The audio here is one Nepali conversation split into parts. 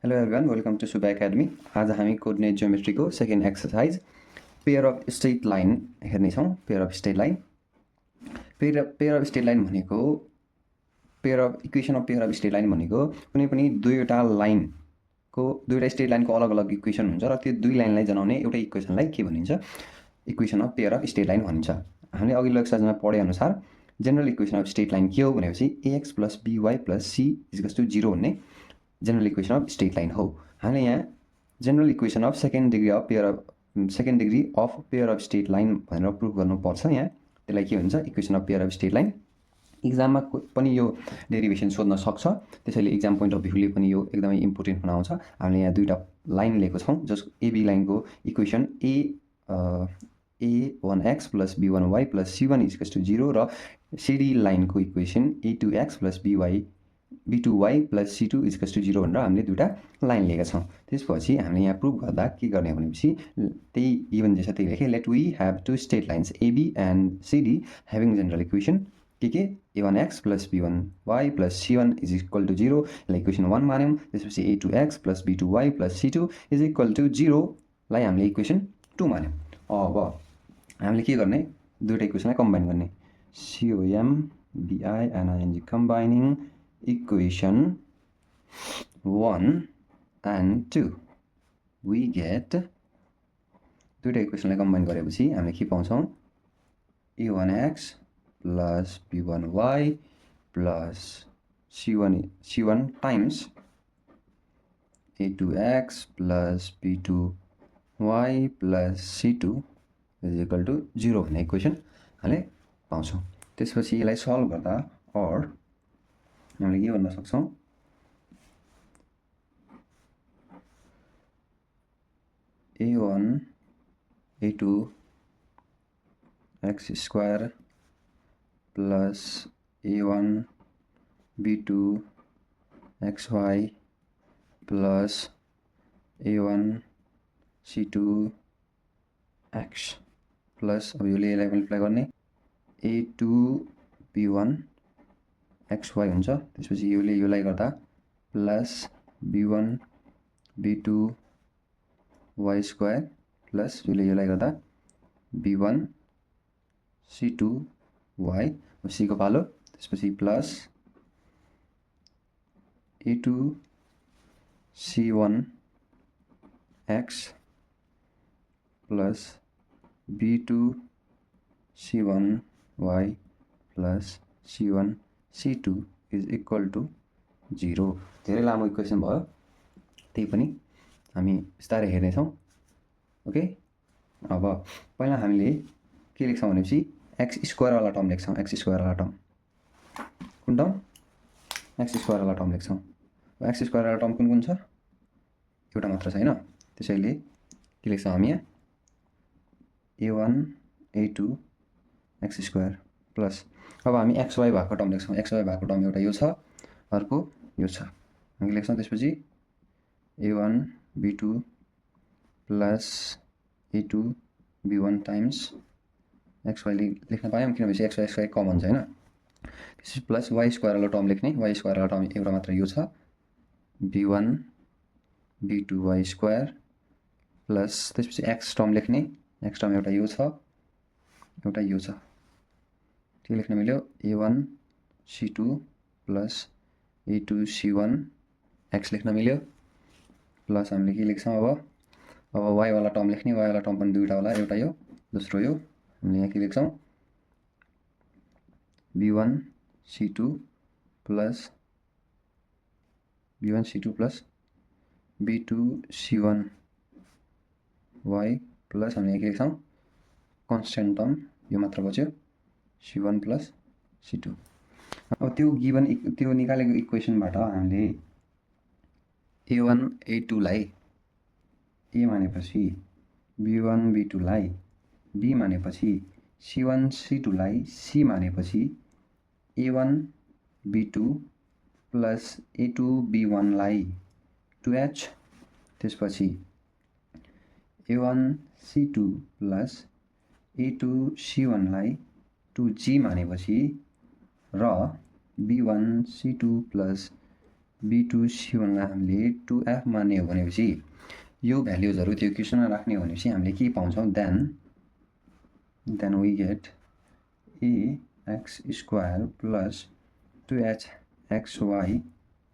Hello everyone, welcome to Suba Academy. आज हामी कोर्डिनेट ज्योमेट्रीको second exercise pair of straight line हेर्नेछौँ। पेयर अफ स्ट्रेट लाइन भनेको equation of pair of straight line भनेको कुनै पनि दुईवटा स्ट्रेट लाइनको अलग अलग इक्वेसन हुन्छ र त्यो दुई लाइनलाई जनाउने एउटा इक्वेसनलाई के भनिन्छ? Equation of pair of straight line भनिन्छ। हामीले अघिल्लो एक्सरसाइजमा पढे अनुसार general equation of straight line के हो भनेपछि ax plus by plus c equals to 0 भन्ने general equation of straight line हो। हामीले यहाँ general equation of second degree of pair of straight line भनेर प्रुभ गर्नुपर्छ। यहाँ त्यसलाई के भन्छ? Equation of pair of straight line. इक्जाममा पनि यो डेरिभेसन सोध्न सक्छ, त्यसैले इक्जाम पोइन्ट अफ भ्यूले पनि यो एकदमै इम्पोर्टेन्ट बनाउँछ। हामीले यहाँ दुईवटा लाइन लिएको छौँ जसको एबी लाइनको equation a1x plus b1y plus c1 equals to 0 र सिडी लाइनको equation a2x plus b2y plus c2 equals to 0 भनेर हामीले दुईवटा लाइन लिएका छौँ। त्यसपछि हामीले यहाँ प्रुभ गर्दा के गर्ने भनेपछि त्यही गिभन जे छ त्यही लेखेँ। Let we have two straight lines AB and CD having general equation के a1x plus b1y plus c1 is equal to 0 यसलाई इक्वेसन 1 मान्यौँ। त्यसपछि a2x plus b2y plus c2 is equal to 0 लाई हामीले इक्वेसन 2 मान्यौँ। अब हामीले के गर्ने? दुईवटा इक्वेसनलाई कम्बाइन गर्ने। COMBINING combining equation 1 and 2 we get दुईवटा इक्वेसनलाई कम्बाइन गरेपछि हामीले के पाउँछौँ? a1x plus b1y plus c1 times a2x plus b2y plus c2 is equal to 0 भन्ने इक्वेसन हामीले पाउँछौँ। त्यसपछि यसलाई सल्भ गर्दा और हामीले के गर्न सक्छौँ? a1 a2 x square plus a1 b2 xy plus a1 c2 x plus अब यो यसलाई मल्टिप्लाई गर्ने a2 b1 xy हुन्छ। त्यसपछि योलाई गर्दा plus b1 b2 y square plus योलाई गर्दा b1 c2 y c को पालो। त्यसपछि plus a2 c1 x plus b2 c1 y plus c1 c2 is equal to 0। धेरै लामो इक्वेसन भयो, त्यही पनि हामी बिस्तारै हेर्नेछौँ। ओके, अब पहिला हामीले के लेख्छौँ भनेपछि एक्स स्क्वायरवाला टर्म लेख्छौँ। एक्स स्क्वायरवाला टर्म कुन टर्म? एक्स स्क्वायरवाला टर्म लेख्छौँ। एक्स स्क्वायरवाला टर्म कुन कुन छ? एउटा मात्र छ होइन, त्यसैले के लेख्छौँ हामी यहाँ? a1 a2 x square plus अब हामी xy भएको टर्म लेख्छौँ। xy भएको टर्म एउटा यो छ, अर्को यो छ, हामी लेख्छौँ। त्यसपछि a1 b2 plus a2 b1 times xy लेख्न पायौँ किनभने xy कमन छ होइन। त्यसपछि प्लस y स्क्वायरवाला टर्म लेख्ने। y स्क्वायरवाला टर्म एउटा मात्र यो छ, b1 b2 y square plus त्यसपछि x टर्म लेख्ने। x टर्म एउटा यो छ, एउटा यो छ, त्यो लेख्न मिल्यो। a1 c2 plus a2 c1 x लेख्न मिल्यो। प्लस हामीले के लेख्छौँ? अब y वाला टर्म लेख्ने। y वाला टर्म पनि दुईवटा होला, एउटा यो दोस्रो यो। हामीले यहाँ के लेख्छौँ? b1 c2 plus b2 c1 y plus हामीले के लेख्छौँ? कन्स्टेन्ट टर्म यो मात्र बच्यो, c1 प्लस c2। अब त्यो निकालेको इक्वेसनबाट हामीले a1 a2 लाई a मानेपछि b1 b2 लाई b मानेपछि c1 c2 लाई c मानेपछि a1 b2 plus a2 b1 लाई 2h, त्यसपछि a1 c2 plus a2 c1 लाई 2g मानेपछि र b1 c2 प्लस B2C1 लाई हामीले 2F मान्ने हो भनेपछि यो भ्याल्युजहरु त्यो इक्वेसनमा राख्ने हो भनेपछि हामीले के पाउँछौं then we get ax square plus 2hxy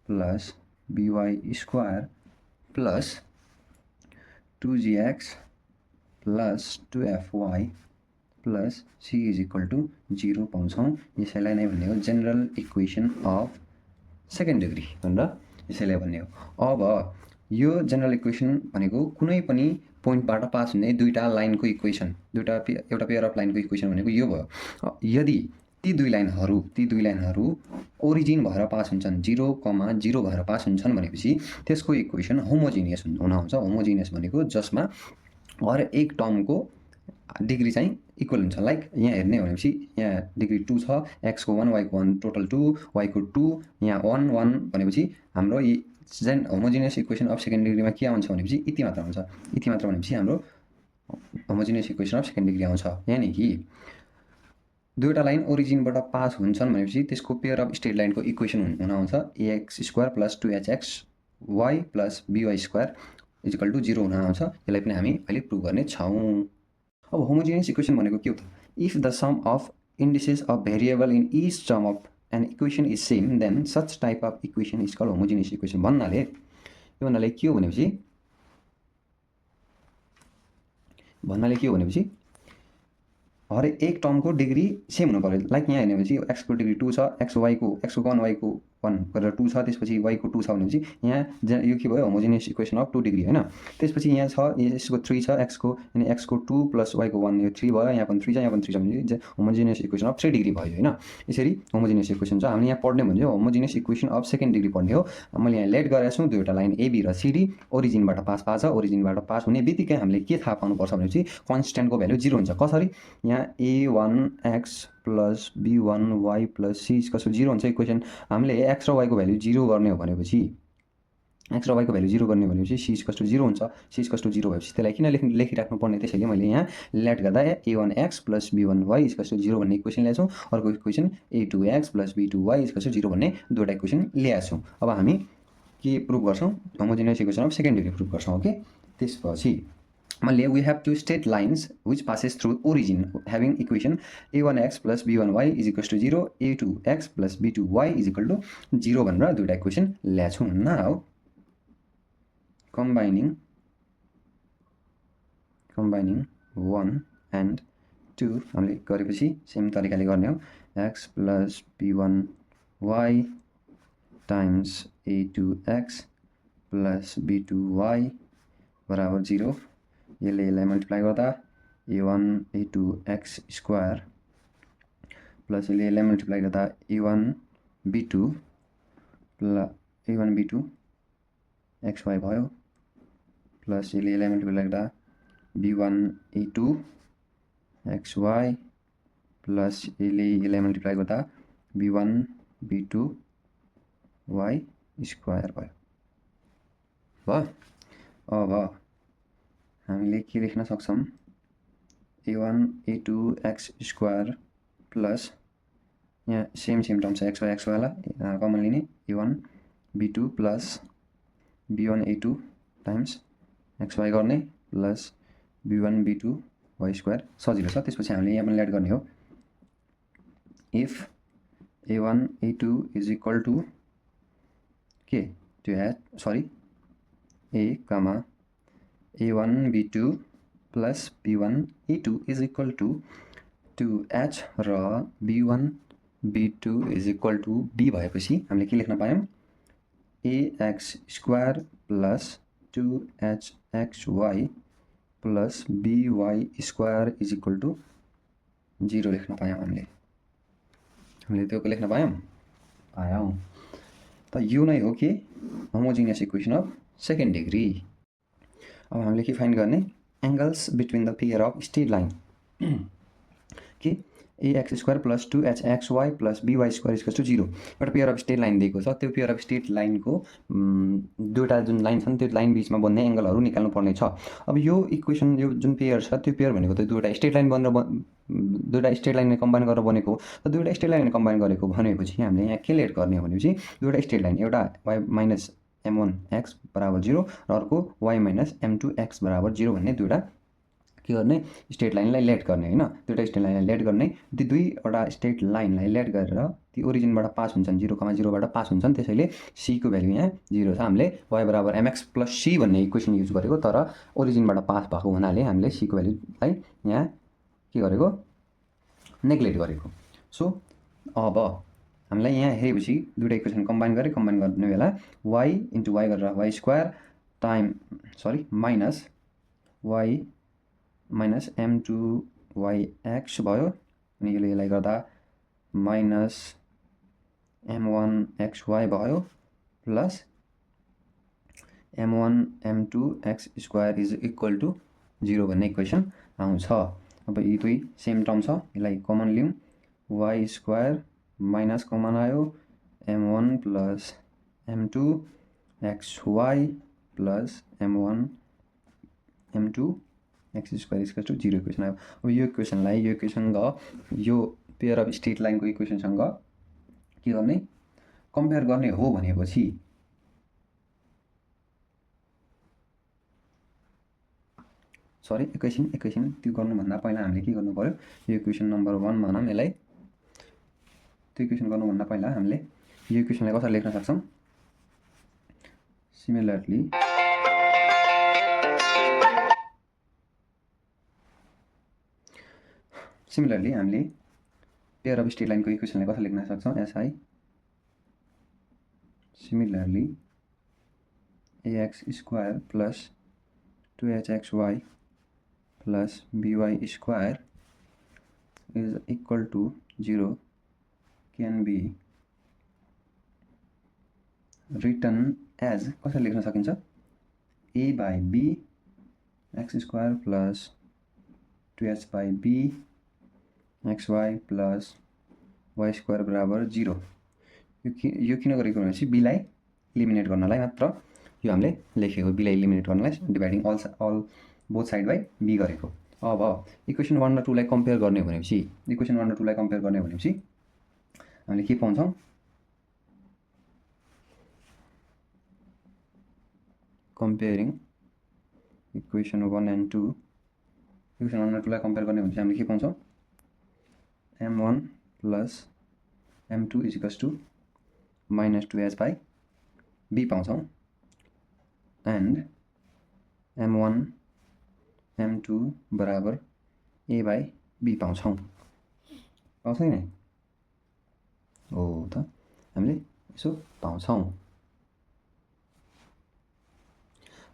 plus by square plus 2gx plus 2fy plus c is equal to 0 पाउँछौं। यसैलाई नै भन्ने हो general equation of second degree भनेर यसैलाई भन्ने हो। अब यो जनरल इक्वेसन भनेको कुनै पनि पोइन्टबाट पास हुने दुईटा लाइनको इक्वेसन, एउटा पेयर अफ लाइनको इक्वेसन भनेको यो भयो। यदि ती दुई लाइनहरू ओरिजिन भएर पास हुन्छन् 0,0 भएर पास हुन्छन् भनेपछि त्यसको इक्वेसन होमोजिनियस हुन आउँछ। होमोजिनियस भनेको जसमा हर एक टर्मको डिग्री चाहिँ इक्वल हुन्छ। लाइक यहाँ हेर्ने हो भनेपछि यहाँ डिग्री 2 छ, x को 1 y को 1 टोटल 2 y को 2 यहाँ 1 1 भनेपछि हाम्रो जेन होमोजिनियस इक्वेसन अफ सेकेन्ड डिग्रीमा के आउँछ भनेपछि यति मात्र हुन्छ। यति मात्र भनेपछि हाम्रो homogeneous equation of second degree आउँछ। यानी कि दुईटा लाइन ओरिजिनबाट पास हुन्छन् भनेपछि त्यसको पेयर अफ स्ट्रेट लाइनको इक्वेसन हुन आउँछ ax square plus 2hxy plus by square is equal to 0 हुन आउँछ। यसलाई पनि हामी अहिले प्रुभ गर्ने छौं। अब होमोजिनियस इक्वेसन भनेको के हो त? If the sum of indices of variable in each term of an equation is same, then such type of equation is called homogeneous equation। भन्नाले के हो भनेपछि हर एक टर्मको डिग्री सेम हुनु पर्यो। लाइक यहाँ हेर्ने भनेपछि x को डिग्री 2 छ, x को 1 y को 1 गरेर 2 छ, त्यसपछि y को 2 छ भनेपछि यहाँ यो के भयो होमोजिनियस इक्वेसन अफ 2 डिग्री हैन। त्यसपछि यहाँ छ यसको 3 छ, x को 2 प्लस y को 1 यो 3 भयो, यहाँ पनि 3 छ, यहाँ पनि 3 छ भने होमोजिनियस इक्वेसन अफ 3 डिग्री भयो हैन। यसरी होमोजिनियस इक्वेसन छ। हामीले यहाँ पढ्ने भने homogeneous equation of second degree पढ्ने हो। मैले यहाँ लेट गरेको छु दुईटा लाइन AB र CD ओरिजिनबाट पास पाछ। ओरिजिनबाट पास हुने बित्तिकै हामीले के थाहा पाउनु पर्छ भनेपछि कन्स्ट्यान्टको भ्यालु 0 हुन्छ। कसरी? यहाँ a1x plus b1y plus c equals to 0 हुन्छ इक्वेसन। हामीले x र y को भ्यालु 0 गर्ने हो भनेपछि c इक्वल्स टु 0 हुन्छ। c इक्वल्स टु 0 भएपछि त्यसलाई किन लेखिराख्नु पर्ने? त्यसैले मैले यहाँ लेट गर्दा a1x plus b1y equals to 0 भन्ने इक्वेसन ल्याएको छु। अर्को equation a2x plus b2y equals to 0 भन्ने दुईटा इक्वेसन ल्याएको छु। अब हामी के प्रुभ गर्छौं? Homogeneous equation of second degree prove गर्छौं। ओके, त्यसपछि we have two straight lines which passes through origin having equation a1x plus b1y is equals to 0, a2x plus b2y is equal to 0 भनेर दुईटा इक्वेसन ल्याछु। Now combining 1 and 2 हामीले गरेपछि सेम तरिकाले गर्ने हो। x plus b1y times a2x plus b2y बराबर 0। यसलाई मल्टिप्लाई गर्दा a1 a2x स्क्वायर प्लस यसलाई मल्टिप्लाई गर्दा a1 b2 xy भयो प्लस यसलाई मल्टिप्लाई गर्दा b1 a2 xy प्लस यसलाई मल्टिप्लाई गर्दा b1 b2 y स्क्वायर भयो। अब हामीले के लेख्न सक्छौं? a1 a2 x square plus यहाँ सेम टर्म छ xy वाला कमन लिने a1 b2 plus b1 a2 times xy गर्ने plus b1 b2 y square सजिलो छ। त्यसपछि हामीले यहाँ पनि लेट गर्ने हो। If a1 a2 is equal to के a1 b2 plus b1 a2 is equal to 2h र b1 b2 is equal to b भएपछि हामीले के लेख्न पायौं? ax square plus 2hxy plus by square is equal to 0 लेख्न पायौं। हामीले त्यो लेख्न पायौं। त यो नै हो कि homogeneous equation of second degree. अब हामीले के फाइन्ड गर्ने? Angles between the pair of straight line कि ax square plus 2hxy plus by square equals to 0 एउटा पेयर अफ स्ट्रेट लाइन दिएको छ। त्यो पेयर अफ स्ट्रेट लाइनको दुईवटा जुन लाइन छन् त्यो लाइन बिचमा बन्ने एङ्गलहरू निकाल्नु पर्ने छ। अब यो इक्वेसन यो जुन पेयर छ त्यो पेयर भनेको त दुईवटा स्ट्रेट लाइन दुईवटा स्ट्रेट लाइनले कम्बाइन गरेर बनेको हो। त दुईवटा स्ट्रेट लाइनले कम्बाइन गरेको भनेपछि हामीले यहाँ के लेट गर्ने हो भनेपछि दुईवटा स्ट्रेट लाइन एउटा y माइनस m1x बराबर 0 र अर्को y माइनस m2x बराबर 0 भन्ने दुईवटा के गर्ने स्ट्रेट लाइनलाई लेट गर्ने होइन। दुईवटा स्ट्रेट लाइनलाई लेट गर्ने, ती दुईवटा स्ट्रेट लाइनलाई लेट गरेर ती ओरिजिनबाट पास हुन्छन् 0,0बाट पास हुन्छन्। त्यसैले सीको भ्यालु यहाँ 0 छ। हामीले y बराबर mx प्लस c भन्ने इक्वेसन युज गरेको, तर ओरिजिनबाट पास भएको हुनाले हामीले सीको भ्यालुलाई यहाँ के गरेको नेग्लेक्ट गरेको। सो अब हामीलाई यहाँ हेरेपछि दुईवटा इक्वेसन कम्बाइन गर्ने बेला y इन्टु y गरेर y square time minus y minus m2yx भयो। अनि यसलाई गर्दा माइनस m1xy भयो plus m1 m2x square is equal to 0 भन्ने इक्वेसन आउँछ। अब यी दुई सेम टर्म छ, यसलाई कमन लिउँ। y स्क्वायर माइनस कमन आयो m1 plus m2xy plus m1 m2 x square equal to 0 equation आयो। अब यो इक्वेसनलाई यो इक्वेसनसँग यो पेयर अफ स्ट्रेट लाइनको इक्वेसनसँग के गर्ने कम्पेयर गर्ने हो भनेपछि एकैछिन त्यो गर्नुभन्दा पहिला हामीले के गर्नु पर्यो, यो इक्वेसन नम्बर 1 भनौँ यसलाई। त्यो इक्वेसन गर्नुभन्दा पहिला हामीले यो इक्वेसनलाई कसरी लेख्न सक्छौँ। सिमिलरली हामीले पेयर अफ स्ट्रेट लाइनको इक्वेसनलाई कसरी लेख्न सक्छौँ। SI similarly ax square plus 2hxy plus by square is equal to 0 can be written as कसरी लेख्न सकिन्छ a by b x square plus 2h by b xy plus y square बराबर 0। यो किन गरेको भनेपछि बीलाई इलिमिनेट गर्नलाई मात्र यो हामीले लेखेको, बीलाई इलिमिनेट गर्नलाई dividing all both side by B गरेको। अब इक्वेसन 1 र 2 लाई कम्पेयर गर्ने भनेपछि हामीले के पाउँछौँ, कम्पेयरिङ इक्वेसन 1 एन्ड 2, इक्वेसन 1 र 2 लाई कम्पेयर गर्ने भनेपछि हामीले के पाउँछौँ, m1 plus m2 is equals to minus 2h by b पाउँछौँ एन्ड m1 m2 बराबर a बाई b पाउँछौँ नि। हो त हामीले यसो पाउँछौँ।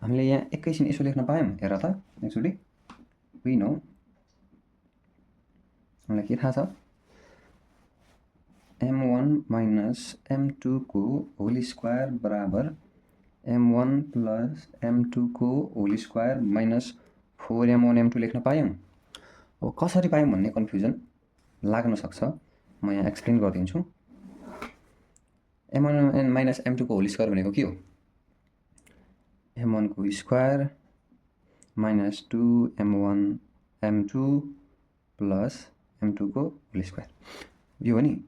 हामीले यहाँ एकैछिन यसो लेख्न पायौँ, हेर त एक्चुअली वी नो हामीलाई के थाहा छ, m1 माइनस m2 को होल स्क्वायर बराबर m1 प्लस m2 को whole square minus 4m1 m2 लेख्न पायौँ। अब कसरी पायौँ भन्ने कन्फ्युजन लाग्न सक्छ, म यहाँ एक्सप्लेन गरिदिन्छु। m1 माइनस m2 को होल स्क्वायर भनेको के हो, m1 को square minus 2m1 m2 plus m2 को होल स्क्वायर। यो हो नि,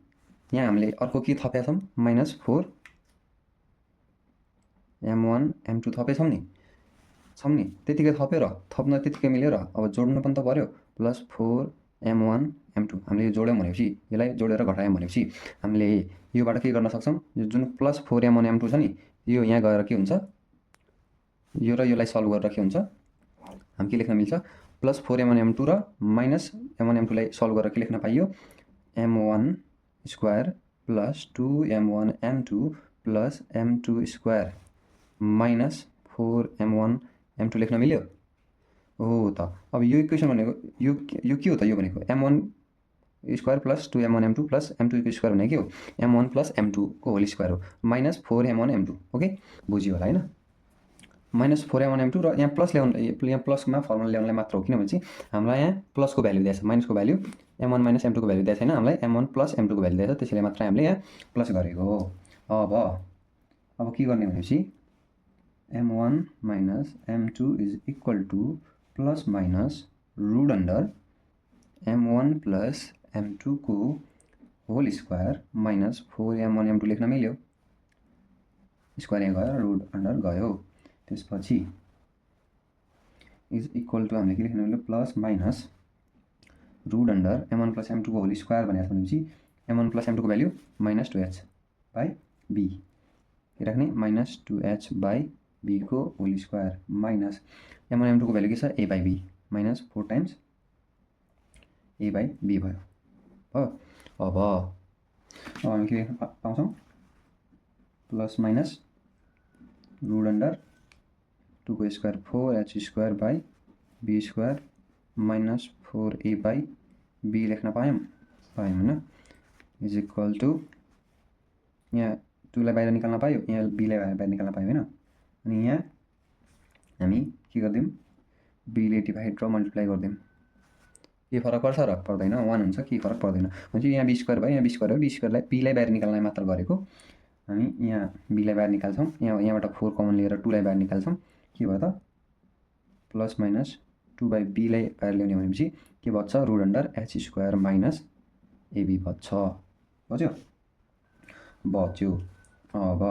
यहाँ हामीले अर्को के थपेका छौँ, माइनस 4m1 m2 थपेछौँ नि, त्यतिकै थपेर थप्न त्यतिकै मिलेर अब जोड्नु पनि त पर्यो, प्लस 4m1 m2 हामीले यो जोड्यौँ भनेपछि, यसलाई जोडेर घटायौँ भनेपछि हामीले योबाट के गर्न सक्छौँ, यो जुन प्लस 4m1 m2 छ नि, यो यहाँ गएर के हुन्छ, यो र यसलाई सल्भ गरेर के हुन्छ, हामी के लेख्न मिल्छ, प्लस 4m1 m2 र माइनस m1 m2 लाई सल्भ गरेर के लेख्न पाइयो, m1 square plus 2m1 m2 plus m2 square minus 4m1 m2 लेख्न मिल्यो। हो त अब यो इक्वेसन भनेको यो के हो त, यो भनेको m1 square plus 2m1 m2 plus m2 को स्क्वायर भनेको के हो, m1 प्लस m2 को होल स्क्वायर हो माइनस 4m1 m2। ओके, बुझ्यो होला होइन। -4m1m2 र यहाँ प्लस ल्याउनु, यहाँ प्लसमा फर्मुला ल्याउनलाई मात्र हो, किनभने चाहिँ हामीलाई यहाँ प्लसको भ्यालु दिएको छ, माइनसको भ्यालु m1 - m2 को भ्यालु दिएको छैन, हामीलाई m1 + m2 को भ्यालु दिएको छ, त्यसैले मात्र हामीले यहाँ प्लस गरेको हो। अब के गर्ने भनेपछि m1 - m2 = plus minus root under m1 + m2 को whole square minus 4m1 m2 लेख्न मिल्यो, स्क्वायर यहाँ गयो, रुट अन्डर गयो, त्यसपछि = हामीले के लेख्न मिल्यो plus minus root under m1 + m2 को होल स्क्वायर भनेपछि m1 + m2 को भ्यालु -2h/b के राख्ने -2h/b को whole square minus m1 m2 को भ्यालु के छ a/b -4 टाइम्स a/b भयो हो। अब हामी के पाउँछौँ प्लस माइनस रुट अन्डर 2 को स्क्वायर 4h² - -4a/b लेख्न पायौँ हैन, = यहाँ 2 लाई बाहिर निकाल्न पायो, यहाँ b लाई बाहिर निकाल्न पायो हैन, अनि यहाँ हामी के गर्दियौँ b ले डिभाइड र मल्टिप्लाई गर्दियौँ, के फरक पर्छ र पर्दैन, 1 हुन्छ, के फरक पर्दैन भने यहाँ b² भयो, यहाँ b² भयो, b² लाई b लाई बाहिर निकाल्न मात्र गरेको, हामी यहाँ b लाई बाहिर निकाल्छौँ, यहाँबाट 4 कमन लिएर 2 लाई बाहिर निकाल्छौँ, के भयो त प्लस माइनस 2/b लाई बाहिर ल्याउने भनेपछि के बच्छ रुट अन्डर h² - ab बच्छ, बच्यो। अब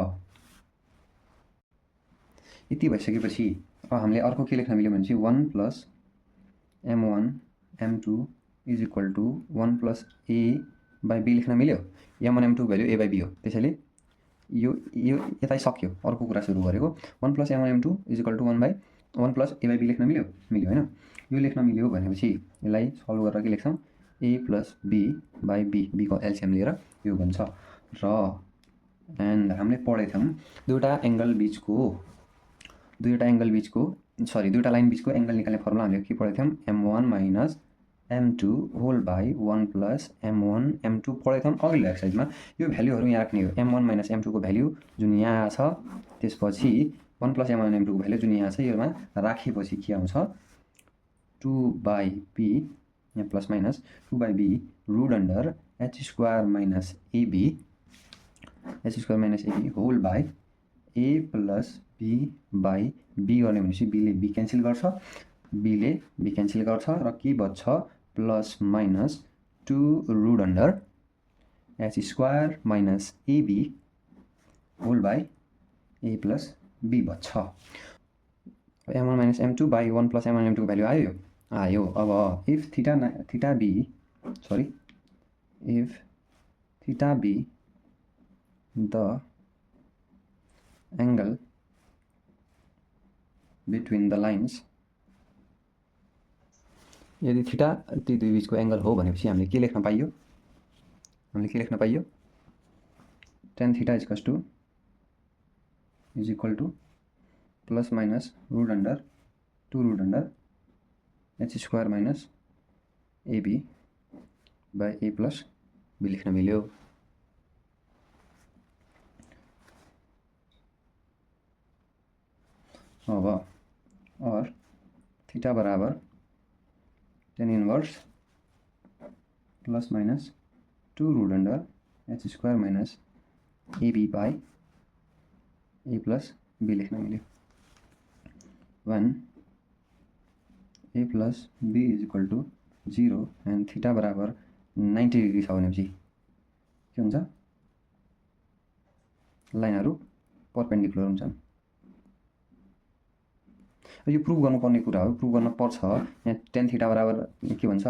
यति भइसकेपछि अब हामीले अर्को के लेख्न मिल्यो भनेपछि 1 + m1 m2 = 1 + a/b लेख्न मिल्यो, m1 m2 भ्यालु a/b हो, त्यसैले यो यतै सक्यो, अर्को कुरा सुरु गरेको 1 + m1 m2 = 1 + a/b लेख्न मिल्यो हैन, यो लेख्न मिल्यो भनेपछि यसलाई सल्भ गरेर के लेख्छौँ a + b/b, b को एलसिएम लिएर यो बन्छ र एन्ड हामीले पढेको थियौँ दुईवटा लाइन बीचको एंगल निकाल्ने फर्मुला हामीले के पढेको थियौँ m1 - m2 whole by 1 + m1 m2 पढेको थियौँ अघिल्लो एक्सरसाइजमा। यो भ्यालुहरू यहाँ राख्ने हो, m1 - m2 को भ्यालु जुन यहाँ छ, त्यसपछि 1 + m1 m2 को भ्यालु जुन यहाँ छ, योमा राखेपछि के आउँछ 2/b, यहाँ plus minus 2/b root under h² - ab whole by a + b/b गर्ने भनेपछि b ले b क्यान्सल गर्छ, र के बच्छ plus minus 2 root under h² - ab whole by a + b बच्छ। m1 - m2 by 1 + m1 m2 को भ्यालु आयो। अब if theta b the angle between the lines, यदि थीटा ती दुई बीचको एंगल हो भनेपछि हामीले के लेख्न पाइयो, tan theta = plus minus root under 2 root under h² - ab by a + b लेख्न मिल्यो। अब और थीटा बराबर tan inverse plus minus 2 root under h² - ab by a + b लेख्न मिल्यो। when a + b = 0 and theta बराबर 90 डिग्री छ भनेपछि के हुन्छ, लाइनहरू परपेन्डिकुलर हुन्छन्। यो प्रुभ गर्नुपर्ने कुरा हो, प्रुभ गर्न पर्छ। यहाँ tan थीटा बराबर के भन्छ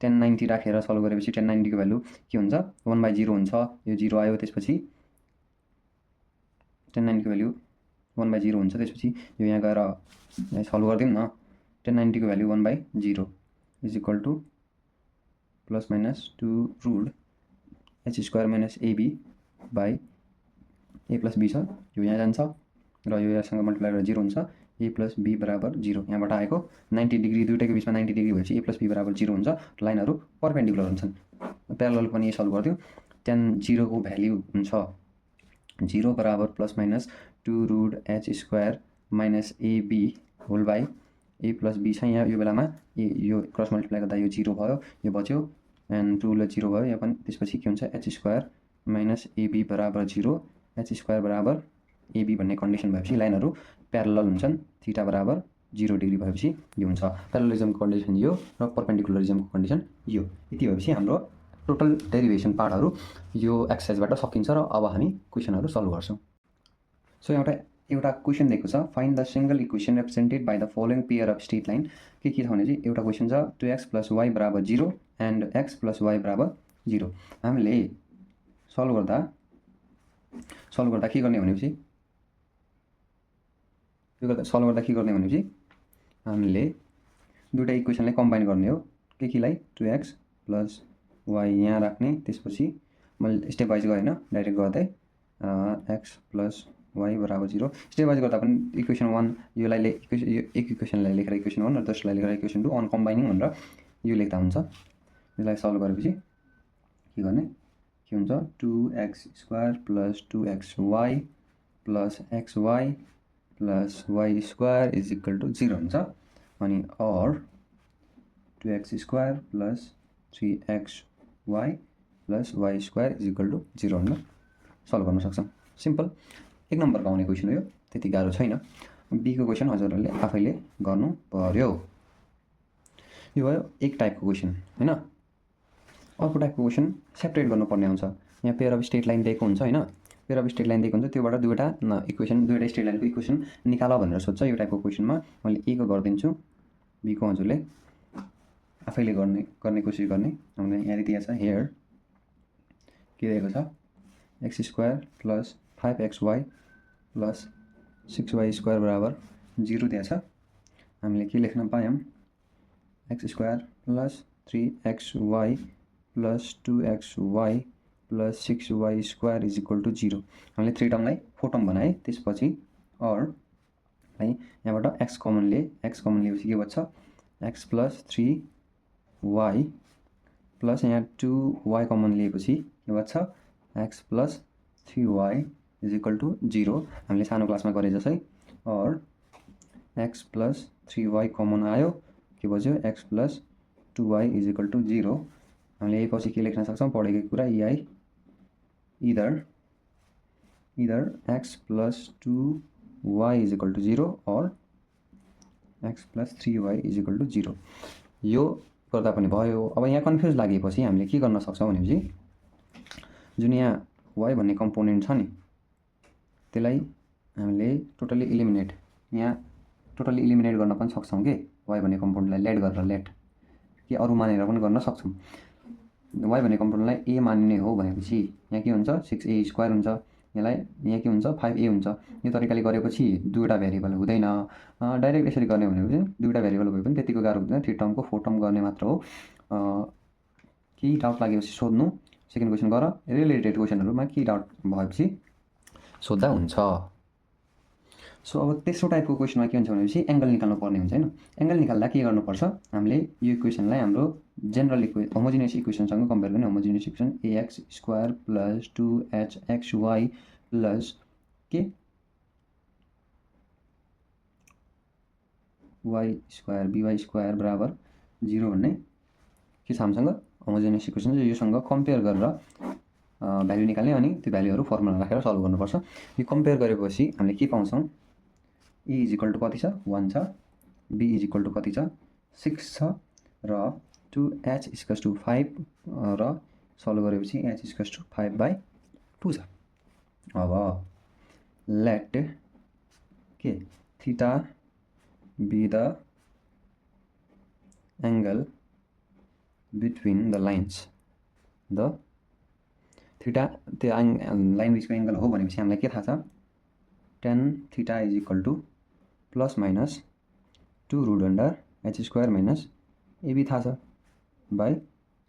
tan 90 राखेर सल्भ गरेपछि tan 90 को भ्यालु के हुन्छ 1/0 हुन्छ, यो 0 आयो, त्यसपछि tan 90 को भ्यालु 1/0 हुन्छ, त्यसपछि यो यहाँ गएर सल्भ गरिदिउँ न, tan 90 को value 1/0 = plus minus 2 root h² - ab by a + b छ, यो यहाँ जान्छ र यो यससँग मल्टिप्लाई गरेर 0 हुन्छ, a + b = 0, यहाँबाट आएको 90 डिग्री, दुईटैको बिचमा 90 डिग्री भएपछि a + b = 0 हुन्छ, लाइनहरू परपेन्डिकुलर हुन्छन्। प्यारलल पनि सल्भ गर्दियौँ, tan 0 को भ्यालु हुन्छ 0 बराबर plus minus 2 root h² minus AB whole by A plus B छ। यहाँ यो बेलामा यो क्रस मल्टिप्लाई गर्दा यो 0 भयो, यो बच्यो एन्ड 2 ले 0 भयो। यहाँ पनि त्यसपछि के हुन्छ एच स्क्वायर माइनस एबी बराबर 0, एच स्क्वायर बराबर एबी भन्ने कन्डिसन भएपछि लाइनहरू प्यारलल हुन्छन्। थीटा बराबर 0 डिग्री भएपछि यो हुन्छ प्यारललिजमको कन्डिसन यो र परपेन्डिकुलरिजमको कन्डिसन यो। यति भएपछि हाम्रो टोटल डेरिभेसन पार्टहरू यो एक्सर्साइजबाट सकिन्छ र अब हामी क्वेसनहरू सल्भ गर्छौँ। सो एउटा क्वेसन दिएको छ, find the single equation represented by the following pair of straight line. के छ भने चाहिँ एउटा क्वेसन छ 2x + y बराबर 0 एन्ड x + y बराबर 0। हामीले सल्भ गर्दा के गर्ने भनेपछि हामीले दुईटा इक्वेसनलाई कम्बाइन गर्ने हो। केलाई 2x + y यहाँ राख्ने, त्यसपछि मैले स्टेप वाइज गएन डाइरेक्ट गर्दै x + y बराबर 0 स्टेप वाइज गर्दा पनि इक्वेसन 1 योलाई एक इक्वेसनलाई लेखेर इक्वेसन 1 र दोस्रोलाई लेखेर इक्वेसन 2 अन कम्बाइनिङ भनेर यो लेख्दा हुन्छ। यसलाई सल्भ गरेपछि के गर्ने, के हुन्छ 2x² + 2xy + xy + y² = 0 हुन्छ। अनि और 2x² + 3xy + y² = 0 भनेर सल्भ गर्न सक्छौँ। सिम्पल, एक नम्बरको आउने क्वेसन हो यो, त्यति गाह्रो छैन। बीको क्वेसन हजुरहरूले आफैले गर्नु पर्यो। यो भयो एक टाइपको क्वेसन हैन। अर्को टाइपको क्वेसन सेपरेट गर्नुपर्ने हुन्छ। यहाँ पेयर अफ स्ट्रेट लाइन दिएको हुन्छ हैन, पेयर अफ स्ट्रेट लाइन दिएको हुन्छ, त्योबाट दुईवटा स्ट्रेट लाइनको इक्वेसन निकाल भनेर सोध्छ। यो टाइपको क्वेसनमा मैले ए को गरिदिन्छु, बीको हजुरले आफैले गर्ने कोसिस गर्ने। हामीले यहाँ दिएको छ हियर के दिएको छ x² + 5xy + 6y² बराबर 0 दिएको छ। हामीले के लेख्न पायौँ x² + 3xy + 2xy + 6y² = 0। हामीले 3 टर्मलाई 4 टर्म बनाए, त्यसपछि और है यहाँबाट x कमन लिएपछि के बच्छ x + 3y प्लस यहाँ 2y कमन लिएपछि के बच्छ x + 3y = 0। हामीले सानो क्लासमा गरे जसै और x + 3y कमन आयो, के बच्यो x + 2y = 0। हामीले यही पछि के लेख्न सक्छौँ पढेको कुरा इदर x + 2y = 0 और x + 3y = 0। यो गर्दा पनि भयो। अब यहाँ कन्फ्युज लागेपछि हामीले के गर्न सक्छौँ भनेपछि जुन यहाँ y भन्ने कम्पोनेन्ट छ नि त्यसलाई हामीले टोटली इलिमिनेट गर्न पनि सक्छौँ के y भन्ने कम्पोनेन्टलाई लेट कि अरू मानेर पनि गर्न सक्छौँ। y भन्ने कम्पोनेन्टलाई a मानिने हो भनेपछि यहाँ के हुन्छ 6a² हुन्छ, यहाँ के हुन्छ 5a हुन्छ। यो तरिकाले गरेपछि दुईवटा भेरिएबल हुँदैन। डाइरेक्ट यसरी गर्ने भनेपछि दुईवटा भेरिएबल भए पनि त्यतिको गाह्रो हुँदैन, 3 टर्मको 4 टर्म गर्ने मात्र हो। केही डाउट लागेपछि सोध्नु, सेकेन्ड क्वेसन गर, रिलेटेड क्वेसनहरुमा केही डाउट भएपछि सोध्दा हुन्छ। सो अब तेस्रो टाइपको क्वेसनमा के हुन्छ भनेपछि एंगल निकाल्नु पर्ने हुन्छ हैन। एंगल निकाल्दा के गर्नुपर्छ, हामीले यो इक्वेसनलाई हाम्रो जनरल होमोजिनियस इक्वेसनसँग कम्पेयर गर्ने। Homogeneous equation ax² + 2hxy plus के y² by² बराबर 0 भन्ने के छ हामीसँग होमोजिनियस इक्वेसन। योसँग कम्पेयर गरेर भ्यालु निकाल्ने अनि त्यो भ्यालुहरु फर्मुला राखेर सल्भ गर्नुपर्छ। यो कम्पेयर गरेपछि हामीले के पाउँछौं, e = कति छ 1 छ, b = कति छ 6 छ र 2h = 5 र सल्भ गरेपछि h = 5/2 छ। अब let के theta be the angle between the lines। the theta त्यो लाइन बिचको एंगल हो भनेपछि हामीलाई के थाहा छ tan थीटा = ±2√h² - ab थाहा छ बाइ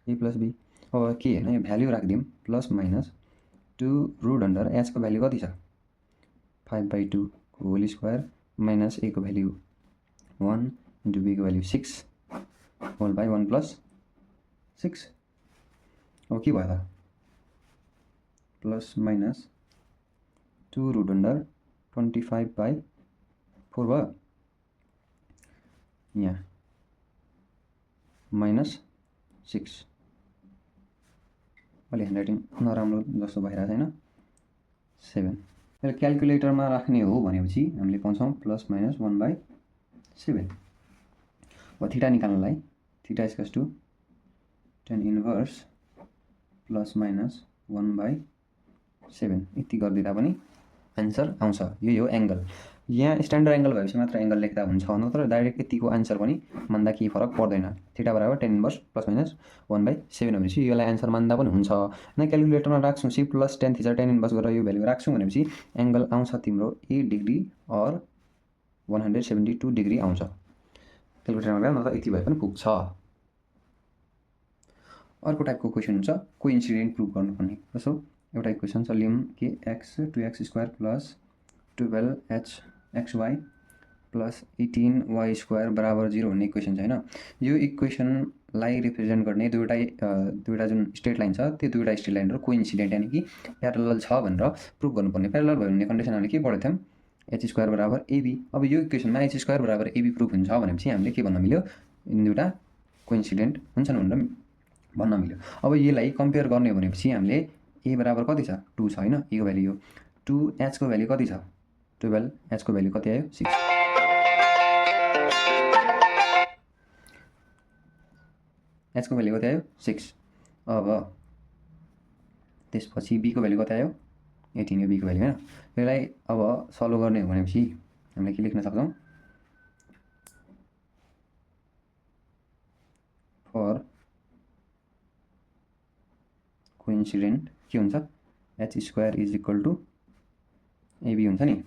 a + b। अब के हैन यो भ्यालु राख्दियौ ±2√h को भ्यालु कति छ 5/2 को होल स्क्वायर माइनस a को भ्यालु 1 * b को भ्यालु 6 होल बाइ 1 + 6। अब के भयो त ±2√25/2 4 भयो, यहाँ -6 अलि ह्यान्डराइटिङ नराम्रो जस्तो भइरहेको छैन 7 यसले क्याल्कुलेटरमा राख्ने हो भनेपछि हामीले पाउँछौँ ±1/7 अब थीटा निकाल्नलाई theta equals to tan inverse ±1/7 यति गरिदिँदा पनि आन्सर आउँछ। यही हो एङ्गल। यहाँ स्ट्यान्डर्ड एङ्गल भएपछि मात्र एङ्गल लेख्दा हुन्छ नत्र डाइरेक्ट यतिको आन्सर पनि मान्दा केही फरक पर्दैन। थीटा बराबर tan इन्भर्स ±1/7 भनेपछि यसलाई आन्सर मान्दा पनि हुन्छ। न क्याल्कुलेटरमा राख्छौँ C + tan theta tan inverse गरेर यो भ्यालु राख्छौँ भनेपछि एङ्गल आउँछ तिम्रो 8 डिग्री और 172 डिग्री आउँछ। क्याल्कुलेटरमा गर्दा नत्र यति भए पनि पुग्छ। अर्को टाइपको क्वेसन हुन्छ कोइन्सिडेन्ट प्रुभ गर्नुपर्ने। जस्तो एउटा इक्वेसन छ लियौँ कि x 2x² + 12xy + 18y² बराबर 0 भन्ने इक्वेसन छ होइन। यो इक्वेसनलाई रिप्रेजेन्ट गर्ने दुईवटा जुन स्ट्रेट लाइन छ त्यो दुईवटा स्ट्रेट लाइनहरू कोइन्सिडेन्ट यानि कि प्यारलल छ भनेर प्रुभ गर्नुपर्ने। प्यारलल भयो भन्ने कन्डिसन हामीले के पढेको थियौँ h² बराबर ab। अब यो इक्वेसनमा h² बराबर ab प्रुभ हुन्छ भनेपछि हामीले के भन्न मिल्यो यिनी दुईवटा कोइन्सिडेन्ट हुन्छन् भनेर भन्न मिल्यो। अब यसलाई कम्पेयर गर्ने हो भनेपछि हामीले a बराबर कति छ 2 छ होइन, a को भ्यालु यो 2h को भ्यालु कति छ 12, h को भ्यालु कति आयो 6। h को भ्यालु कति आयो 6। अब त्यसपछि b को भ्यालु कति आयो 18 यो b को भ्यालु होइन। यसलाई अब सल्भ गर्ने हो भनेपछि हामीले के लेख्न सक्छौँ फर कोइन्सिडेन्ट के हुन्छ h² = ab हुन्छ नि।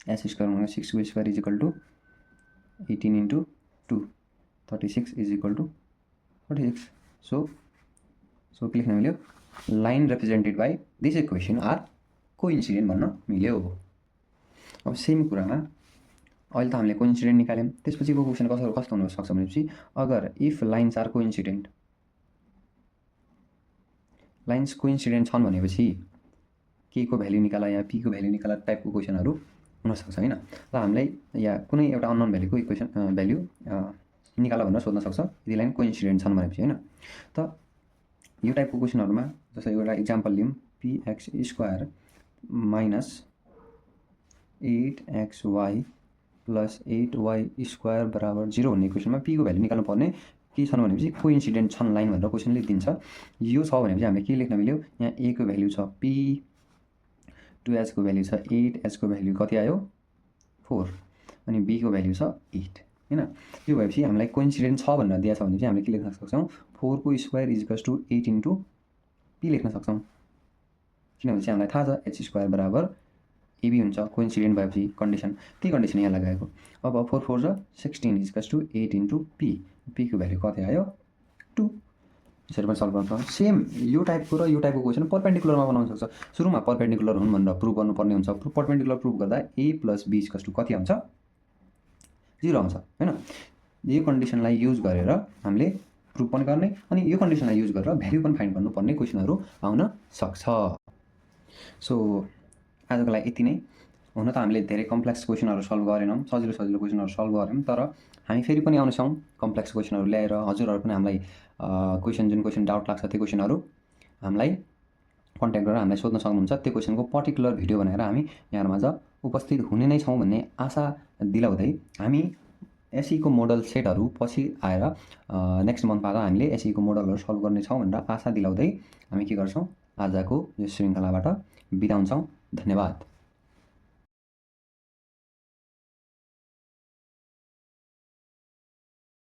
h² = 6 को स्क्वायर = 18 × 2 36 = 46। सो के लेख्न मिल्यो line represented by this equation are coincident भन्न मिल्यो। अब सेम कुरामा अहिले त हामीले कोइन्सिडेन्ट निकाल्यौँ। त्यसपछिको क्वेसन कस्तो हुन सक्छ भनेपछि अगर if lines are coincident lines coincident छन् भनेपछि के को भ्यालु निकाला या पी को भ्यालु निकाला टाइपको क्वेसनहरू हुनसक्छ होइन। र हामीलाई या कुनै एउटा अननोन भ्यालुको इक्वेसन भ्यालु निकाला भनेर सोध्न सक्छ यदि लाइन कोइन्सिडेन्ट छन् भनेपछि होइन। त यो टाइपको क्वेसनहरूमा जस्तै एउटा इक्जाम्पल लियौँ px² - 8xy + 8y² बराबर 0 भन्ने इक्वेसनमा p को भ्यालु निकाल्नु पर्ने के छन् भनेपछि कोइन्सिडेन्ट छन् लाइन भनेर क्वेसनले दिन्छ। यो छ भनेपछि हामीले के लेख्न मिल्यो यहाँ a को भ्यालु छ p, 2h को भ्यालु छ 8, h को भ्यालु कति आयो 4 अनि b को भ्यालु छ 8 हैन। यो भएपछि हामीलाई कोइन्सिडेन्ट छ भनेर दिएको छ भने चाहिँ हामीले के लेख्न सक्छौँ 4 को स्क्वायर = 8 × p लेख्न सक्छौँ। किनभने चाहिँ हामीलाई थाहा छ h² बराबर ab हुन्छ कोइन्सिडेन्ट भएपछि कन्डिसन त्यही कन्डिसन यहाँ लगाएको। अब 4 4 = 16 = 8 × p, p को भ्यालु कति आयो 2। यसरी पनि सल्भ गर्न सक्छौँ। सेम यो टाइपको र यो टाइपको क्वेसन परपेन्डिकुलरमा बनाउन सक्छ। सुरुमा परपेन्डिकुलर हुन् भनेर प्रुभ गर्नुपर्ने हुन्छ। परपेन्डिकुलर प्रुभ गर्दा a + b = कति आउँछ 0 आउँछ हैन। यो कन्डिसनलाई युज गरेर हामीले प्रुभ पनि गर्ने अनि यो कन्डिसनलाई युज गरेर भ्यालु पनि फाइन्ड गर्नुपर्ने क्वेसनहरू आउन सक्छ। सो आजको लागि यति नै। हुन त हामीले धेरै कम्प्लेक्स क्वेसनहरू सल्भ गरेनौँ, सजिलो क्वेसनहरू सल्भ गऱ्यौँ, तर हामी फेरि पनि आउँछौँ कम्प्लेक्स क्वेसनहरू ल्याएर। हजुरहरू पनि हामीलाई जुन क्वेसन डाउट लाग्छ त्यो क्वेसनहरू हामीलाई कन्ट्याक्ट गरेर हामीलाई सोध्न सक्नुहुन्छ। त्यो क्वेसनको पर्टिकुलर भिडियो बनाएर हामी यहाँहरूमाझ उपस्थित हुने नै छौँ भन्ने आशा दिलाउँदै हामी एसई को मोडल सेटहरू पछि आएर नेक्स्ट मन्थबाट हामीले एसई को मोडलहरू सल्भ गर्नेछौँ भनेर आशा दिलाउँदै हामी के गर्छौँ आजको यो श्रृङ्खलाबाट बिदा हुन्छौँ। धन्यवाद।